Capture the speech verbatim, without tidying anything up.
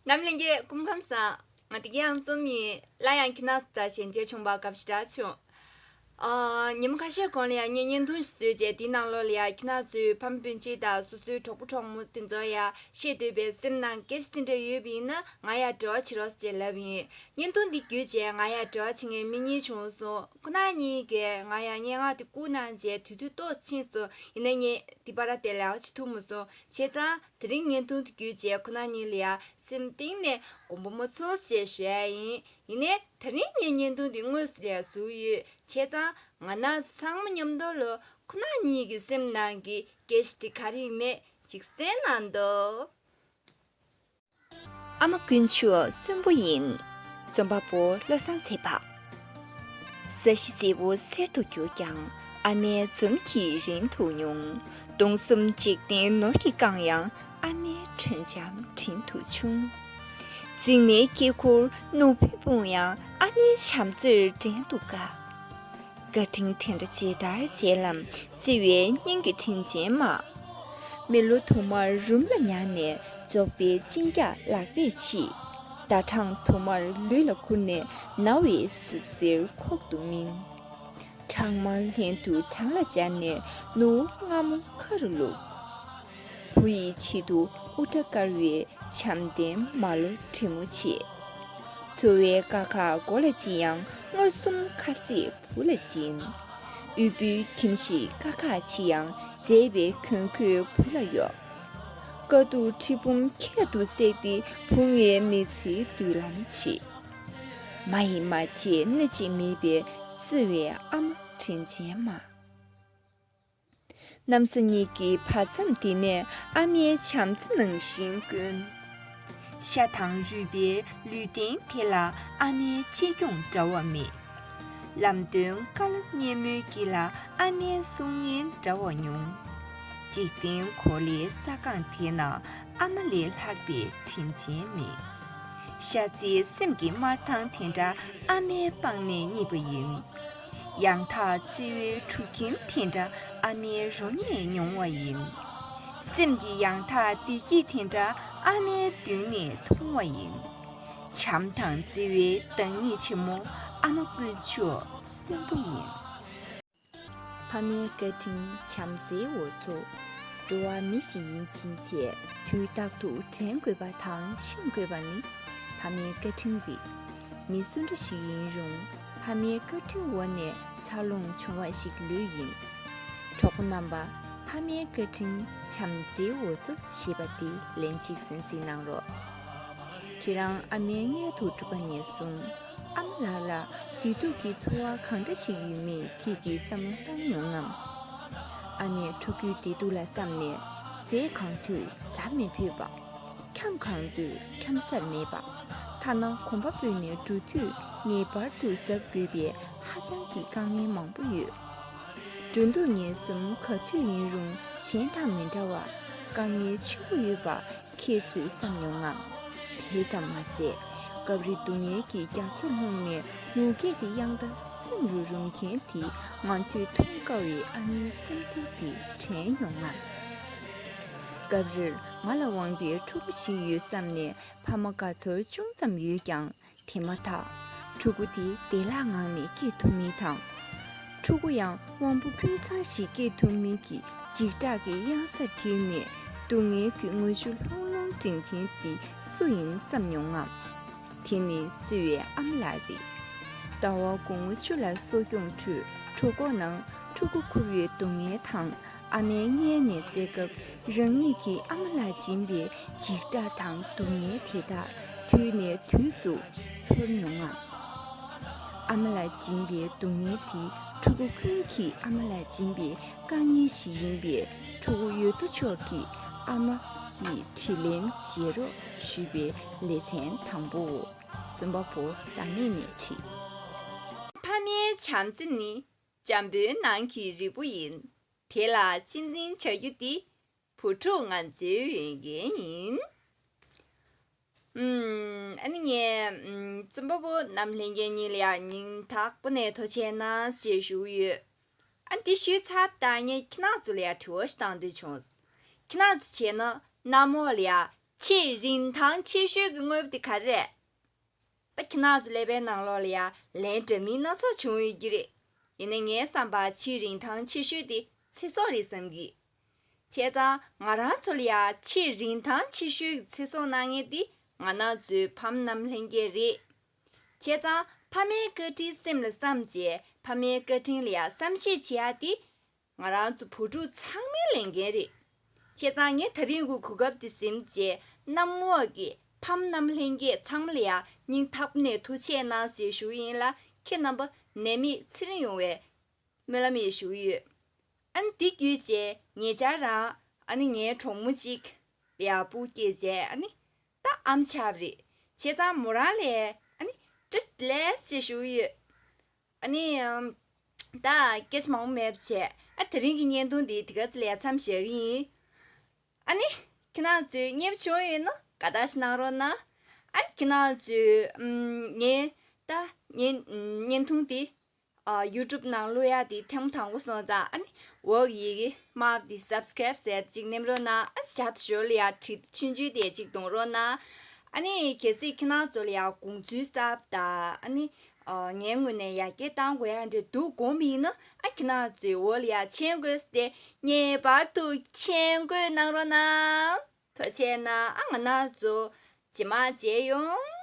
ནམ་ལྷན་རྒྱས་སྐུ་ཁམས་བཟང་། ང་བདེ་སྐྱིད་ཨང་ཙུམ་ཡིན། སླར་ཡང་ཁྱེད་རྣམ་དང་ཞལ་མཇལ་བྱུང་བར་དགའ་བཞིན་བཀྲ་བྱུང་། ཨ། ཉིན་མོ་ཁ་ཤས་གོང་ལ་ཡང་ངས་བརྙན་ཐུང་ཞིག་བཟོས་རྗེས་དེའི་ནང་ལོགས་ལ་ཡང་ཁྱེད་རྣམ་ཚོའི་ཕ་མ་སྤུན་མཆེད་དང་སོ་སོའི་གྲོགས་པོ་གྲོགས་མོ་དེ་ཚོ་ཡང་བཤད་འདོད་པའི་སེམས་ནང་སྐད་ཆ་དེ་འདྲ་ཡོད་པ་ཡིན་ན་ང་ཡང་འབྲེལ་བ་བྱེད་རོགས་ཞེས་ལབ་ཡིན། བརྙན་ཐུང་འདི་བརྒྱུད་རྗེས་ང་ཡང་འབྲེལ་བ་བྱེད་མཁན་མི་གཉིས་བྱུང་སོང་། ཁོ་རྣམ་གཉིས་ཀྱིས་ང་ཡང་སྙན་ངག་དེ་བསྐུར་གནང་རྗེས་དུས་ཚོད་ཏོག་ཙམ་ཕྱིན་སོང་། ཡིན་ན་ངས་དེ་བར་དེ་ལས་ཀ་བྱེད་ཐུབ་མ་སོང་། བྱས་ཙང་དེ་རིང་བརྙན་ཐུང་དེ་བརྒྱུད་རྗེས་ཁོ་རྣམ་གཉིས་ལ་ཡང་སེམས་གཏིང་ནས་དགོངས་པ་མ་ཚོམ་ཞེས་ཞུ་ཡ་ཡིན། ཡིན་ནའི་དེ་རིང་ངས་བརྙན་ཐུང་འདི་དངོས་སུ་ལ་ཡང་བཟོས་ཡོད། བྱས་ཙང་ང་རང་ཚོ་ཚང་མ་མཉམ་དུ་ལ་ཁོ་རྣམ་གཉིས་ཀྱི་སེམས་ནང་གི་སྐད་ཆ་དེ་ག་རེ་ཡིན་མེད་ཅིག་གསན་གནང་དང་། ཨ་མ་དཀོན་མཆོག་གསོན་པོ་ཡིན། རྩོམ་པ་པོ་བློ་བཟང་ཚེ་དཔག་ས་གཞི་བརྗིད་པོ་གསེར་དུ་གྱུར་ཀྱང་། ཨ་མའི་འཛུམ་གྱིས་རིང་དུ་མྱོང་། སྟོང་གསུམ་འཇིག་རྟེན་ནོར་གྱིས་བཀང་ཡང་། ཨ་མའི་དྲོད་འཇམ་དྲིན་དུ་ཆུང་། འཛིན་མའི་དཀྱིལ་འཁོར་ནོར་བུས་སྤུངས་ཡང་། ཨ་མའི་བྱམས་བརྩེར་བྲན་དུ་དཀའ། བཀའ་དྲིན་དེ་འདྲ་ཇི་ལྟར་འཇལ་ལམ། བརྩེ་བའི་སྙིང་གི་དྲིན་ཅན་མ། མི་ལོ་དུ་མར་རུམ་ལ་ཉར་ནས། འབྱོག་པའི་གཅིན་སྐྱག་ལག་པས་ཕྱིས། ཟླ་གྲངས་དུ་མར་ལུས་ལ་ཁུར་ནས། ན་བའི་ཟུག་གཟེར་ཁོག་ཏུ་སྨིན། ཁྲག་དམར་ལྷན་དུ་བྲང་ལ་སྦྱར་ནས། ནུ་བོ་མངར་མོ་ཁ་རུ་བླུགས། བུ་ཡི་ཆེད་དུ་དབུ་སྐྲ་དཀར་བའི། བྱམས་ལྡན་མ་ལོ་དྲིན་མོ་ཆེ། འཚོ་བའི་དཀའ་ཁག་མགོ་ལ་བརྩིས་ཡང་། མངར་གསུམ་ཁ་ཟས་བུ་ལ་སྦྱིན། དབུལ་པོའི་ཁྱིམ་གཞིས་དཀའ་ཁག་ཆེ་ཡང་། མཛེས་པའི་གྱོན་གོས་བུ་ལ་གཡོགས། དཀའ་སྡུག་གྲིབ་བུམ་ཁྱད་དུ་བསད་དེ། བུ་ངའི་མི་ཚེའི་མདུན་ལམ་ཕྱེས། མ་ཡིས་མ་བྱས་སྣེ་གཅིག་མེད་པའི། བརྩེ་བའི་ཨ་མ་དྲིན་ཅན་མ། གནམ་ས་གཉིས་ཀྱི་བར་མཚམས་དེ་ནས། ཨ་མའི་བྱམས་བརྩེ་ནང་བཞིན་དཀོན། ཤ་དང་རུས་པའི་ལུས་རྟེན་དེ་ལ། ཨ་མའི་གཅེས་སྐྱོང་འདྲ་བ་མེད། ལམ་སྟོན་བཀའ་སློབ་སྙན་མོའི་དཀྱིལ་ལ། ཨ་མའི་གསུང་སྙན་འདྲ་བ་ཉུང་། འཇིག་རྟེན་གོ་ལའི་ས་སྒང་དེ་ན། ཨ་མ་ལས་ལྷག་པའི་དྲིན་ཅན་མེད། ཤ་ཚའི་སེམས་ཀྱི་དམར་ཐང་དེ་འདྲ། ཨ་མའི་པང་ནས་རྙེད་པ་ཡིན། ཡང་དག་བརྩེ་བའི་གྲུ་ཁྱིམ་དེ་འདྲ། ཨ་མའི་རུམ་ནས་མྱོང་བ་ཡིན། སེམས་ཀྱི་ཡང་དག་བདེ་སྐྱིད་དེ་འདྲ། ཨ་མའི་མདུན་ནས་མཐོང་བ་ཡིན། བྱམས་དང་བརྩེ་བའི་བདག་ཉིད་ཆེན་མོ། ཨ་མ་དཀོན་མཆོག་གསོན་པོ་ཡིན། ཕ་མའི་བཀའ་དྲིན་བྱམས་བརྩེའི་འོ་མཚོ། འགྲོ་བ་མི་ཞིག་ཡིན་ཕྱིན་ཆད། དུས་རྟག་ཏུ་དྲན་དགོས་པ་དང་ཤེས་དགོས་པ་ནི་ཕ་མའི་བཀའ་དྲིན་རེད། མི་སུ་འདྲ་ཞིག་ཡིན་རུང་ཕ་མའི་བཀའ་དྲིན་འོག་ནས་འཚར་ལོངས་བྱུང་བ་ཞིག་ལོས་ཡིན། གྲོགས་པོ་རྣམ་པ། ཕ་མའི་བཀའ་དྲིན་བྱམས་བརྩེའི་འོ་མཚོ་ཞེས་པ་འདི་ལན་གཅིག་གསན་གཟིགས་གནང་རོགས། ཁྱེད་རང་ཨ་མའི་མངལ་དུ་གྲུབ་པ་ནས་བཟུང་། ཨ་མ་ལགས་ལ་བདེ་སྡུག་གི་ཚོར་བ་གང་འདྲ་ཞིག་ཡོད་མེད་ཁྱེད་ཀྱིས་བསམ་བློ་བཏང་མྱོང་ངམ། ཨ་མས་ཕྲུ་གུའི་བདེ་སྡུག་ལ་བསམ་ནས། ཟས་གང་དུས་ཟ་མི་ཕོད་པ། འཁྱམ་གང་དུས་འཁྱམ་སར་མེད་པ། ཐ་ན་གོམ་པ་སྤོས་ནས་འགྲོ་དུས་ངེས་པར་དུ་གཟབ་དགོས་པའི་ཧ་ཅང་གི་དཀའ་ངལ་མང་པོ་ཡོད། འགྲོ་འདུག་ཉལ་གསུམ་ག་དུས་ཡིན་རུང་གཞན་དང་མི་འདྲ་བར་དཀའ་ངལ་ཆེན་པོ་ཡོད་པ། ཁྱེད་ཚོས་བསམ་མྱོང་ངམ། དེ་ཙམ་མ་ཟད། སྐབས་རེ་སྡུག་བསྔལ་གྱི་རྒྱ་མཚོར་ལྷུང་ནས་ངུ་སྐད་ཀྱི་དབྱངས་རྟ་སེམས་རུ་རུམ་མཁན་དེ་ང་ཚོས་མཐོང་དཀའ་བའི་ཨ་མའི་སེམས་ཚོར་དེ་དྲན་ཡོང་ངམ། སྐབས་རེར་ང་ལ་དབང་པའི་ཕྲུ་གུ་ཞིག་ཡོད་བསམ་ནས་ཕ་མ་དགའ་ཚོར་ཅུང་ཙམ་ཡོད་ཀྱང་། དེ་མ་ཐག་ཕྲུ་གུ་དེ་བདེ་བླག་ངང་ནས་སྐྱེ་ཐུབ་མིན་དང་། ཕྲུ་གུ་ཡང་དབང་པོ་ཁྱུང་ཚང་ཞིག་སྐྱེ་ཐུབ་མིན་གྱི་འཇིགས་སྐྲག་གི་གཡང་སར་འཁྱིལ་ནས་སྡུག་བསྔལ་གྱི་ངུ་ཆུ་ལྷུང་ལྷུང་འདྲེན་མཁན་དེ་སུ་ཡིན་བསམ་མྱོང་ངམ། དེ་ནི་བརྩེ་བའི་ཨ་མ་ལགས་རེད། ཟླ་བ་དགུང་ལོ་བཅུ་ལ་གསོ་སྐྱོང་ཁྲོད་གྲོད་ཁོག་ནང་ཕྲུ་གུ་ཁུར་བའི་སྡུག་བསྔལ་དང་། ཨ་མའི་མངལ་ནས་བཙས་སྐབས་རང་ཉིད་ཀྱིས་ཨ་མ་ལ་སྦྱིན་པའི་འཇིགས་སྐྲག་དང་སྡུག་བསྔལ་དེ་དག་དུས་ནས་དུས་སུ་ཚོར་མྱོང་ངམ། ཨ་མ་ལ་སྦྱིན་པའི་སྡུག་བསྔལ་དེ་ཕྲུ་གུ་ཀུན་གྱིས་ཨ་མ་ལ་སྦྱིན་པའི་དཀའ་ངལ་ཞིག་ཡིན་པས། ཕྲུ་གུ་ཡོད་དོ་ཅོག་གིས་ཨ་མ་ཡི་དྲིན་ལན་འཇལ་རོགས་ཞུས་པའི་ལེ་ཚན་དང་པོའོ། རྩོམ་པ་པོ་ཟླ་མེད་ནས་བྲིས། ཕ་མའི་བྱམས་བརྩེ་ནི་འཇམ་པོའི་ནང་གི་རི་བོ་ཡིན། དེ་ལ་གཅེས་འཛིན་བྱ་རྒྱུ་འདི་བུ་ཕྲུག་ང་ཚོའི་འོས་འགན་ཡིན། ཨུམ། ཨ་ནི་ངས་ཨུམ། རྩོམ་པ་པོ་རྣམ་ལྷན་རྒྱས་གཉིས་ལ་ཡང་སྙིང་ཐག་པ་ནས་ཐུགས་རྗེ་གནང་ཞེས་ཞུ་གི་ཡོད། ཨ་ནི་འདི་ཞུས་ཚར་བ་དང་ངས་ཁྱེད་རང་ཚོ་ལ་ཡང་དྲི་བ་ཞིག་བཏང་འདོད་བྱུང་། ཁྱེད་རང་ཚོ་བྱས་ན་གནམ་འོག་ལ་ཡང་ ཆེས་རིན་ཐང་ཆེ་ཤོས་ཀྱི་དངོས་པོ་དེ་ག་རེ་རེད། ད་ཁྱེད་རང་ཚོ་ཀླད་པའི་ནང་ལོགས་ལ་ཡ་ལན་འདྲ་མིན་སྣ་ཚོགས་བྱུང་ཡོད་ཀྱི་རེད། ཡིན་ནའི་ངའི་བསམ་པར་ཆེས་རིན་ཐང་ཆེ་ཤོས་དེ་ཚེ་སྲོག་རེད་བསམ་གི། བྱས་ཙང་ང་རང་ཚོ་ལ་ཡ་ཆེས་རིན་ཐང་ཆེ་ཤོས་ཀྱི་ཚེ་སྲོག་གནང་མཁན་དེ་ང་རང་ཚོའི་ཕམ་རྣམ་ལྷན་རྒྱས་རེད། བྱས་ཙང་ཕ་མའི་བཀའ་དྲིན་སེམས་ལ་བསམ་བྱས་ཕ་མའི་བཀའ་དྲིན་ལ་ཡ་བསམ་ཤེས་བྱེད་ཡ་དེ་ང་རང་ཚོ་བུ་ཕྲུག་ཚང་མའི་ལས་འགན་རེད། བྱས་ཙང་ངས་ད་རིང་གི་གོ་སྐབས་འདི་ཟིན་རྗེས་གནམ་འོག་གི་ཕམ་རྣམ་ལྷན་རྒྱས་ཚང་མ་ལ་ཡ་སྙིང་ཐག་པ་ནས་ཐུགས་རྗེ་གནང་ཞེས་ཞུ་གི་ཡིན་ལ། ཁྱེད་རྣམ་པ་ནད་མེད་ཚེ་རིང་ཡོང་བའི་སྨོན་ལམ་ཡང་ཞུ་གི་ཡོད། ཨ་ནི་འདི་བརྒྱུད་རྗེས་ཉེ་ཆར་རང་ཨ་ནི་ངའི་གྲོགས་མོ་གཅིག་ལ་ཡ་སྤུ་སྐྱེས་རྗེས་ཨ་ནི་ད་ཨམ་ཆགས་པ་རེད། བྱས་ཙང་མོ་རང་ལ་ཨ་ནི་བཀྲ་ཤིས་བདེ་ལེགས་ཞེས་ཞུ་གི་ཡོད། ཨ་ནི་ཨམ། ད་སྐད་ཆ་མང་པོ་མེད་པ་བྱས། ཨ་དེ་རིང་གི་བརྙན་ཐུང་འདི་དེ་ག་ཙམ་ལ་མཚམས་བཞག་གི་ཡིན། ཨ་ནི་ཁྱེད་རང་ཚོས་མཉེས་པོ་བྱུང་ཡོད་ན་དགའ་རྟགས་ཤིག་གནང་རོགས་གནང་། ཨ་ནི་ཁྱེད་རང་ཚོས་ཨམ་ངའི་ད་བརྙན་བརྙན་ཐུང་འདི་ཨ་ཡུ་ཊུབ་ནང་བླུག་ཡ་དེ་ཐེངས་མ་དང་པོ་སོང་ཙང་ཨ་ནི་འོག་གི་ཡི་གེ་དམར་པོ་དེ་སབ་སི་ཀ་རེབ་ཟེར་ཅིག་ནེམ་རོགས་གནང་། ཨ་ནི་ཞག་ཏུ་ཞོར་ལ་ཡ་བྲིས་ཆུང་ཆུང་དེ་ཅིག་གཏོང་རོགས་གནང་། ཨ་ནི་གལ་སྲིད་ཁྱེད་རང་ཚོ་ལ་ཡ་དགོངས་ཚུལ་གསར་པ་དང་ཨ་ནི། ཨ་ངའི་ངོས་ནས་ཡར་རྒྱས་གཏང་དགོས་ཡ་འདྲ་འདུག་དགོངས་པ་ཡིན་ན་ཨ་ཁྱེད་རང་ཚོའི་འོག་ལ་ཡ་མཆན་འགོད་དེ་ངེས་པར་དུ་མཆན་འགོད་གནང་རོགས་གནང་། ཐུགས་རྗེ་གནང་། ཨ་ང་རང་ཚོ་རྗེས་མ་མཇལ་ཡོང་།